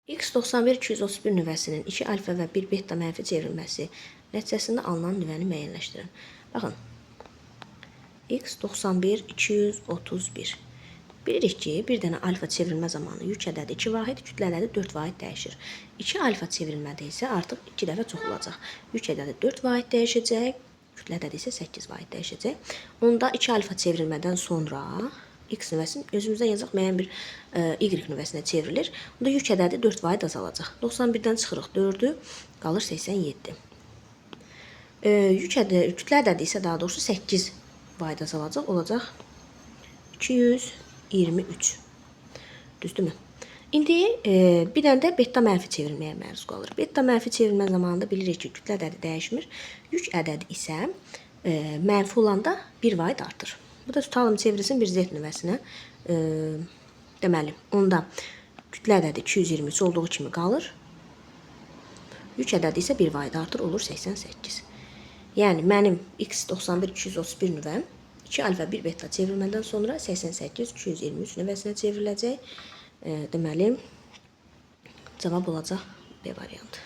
X91-231 nüvəsinin 2 alfa və 1 beta mənfi çevrilməsi nəticəsində alınan nüvəni müəyyənləşdirin. Baxın, X91-231. Bilirik ki, bir dənə alfa çevrilmə zamanı yük ədədi 2 vahid, kütlə ədədi 4 vahid dəyişir. 2 alfa çevrilmədə isə artıq 2 dəfə çox olacaq. Yük ədədi 4 vahid dəyişəcək, kütlə ədədi isə 8 vahid dəyişəcək. Onda 2 alfa çevrilmədən sonra X nüvəsini özümüzdən yazaq müəyyən bir Y nüvəsinə çevrilir. Onda yük ədədi 4 vahid azalacaq. 91-dən çıxırıq 4-ü, qalır 87. Yük ədədi, kütlə ədədi isə daha doğrusu 8 vahid azalacaq, olacaq 223. Düzdürmü? İndi bir dənə də beta mənfi çevrilməyə məruz qalır. Beta mənfi çevrilmə zamanında bilirik ki, kütlə ədədi dəyişmir. Yük ədədi isə mənfi olanda 1 vahid artır. Bu da tutalım çevrilsin bir Z nüvəsinə. Deməli, onda kütlə ədədi 223 olduğu kimi qalır. Yük ədədi isə 1 vahid artır, olur 88. Yəni mənim X91-231 nüvəm 2 alfa 1 beta çevrilmədən sonra 88-223 nüvəsinə çevriləcək. Deməli, cavab olacaq B variantı.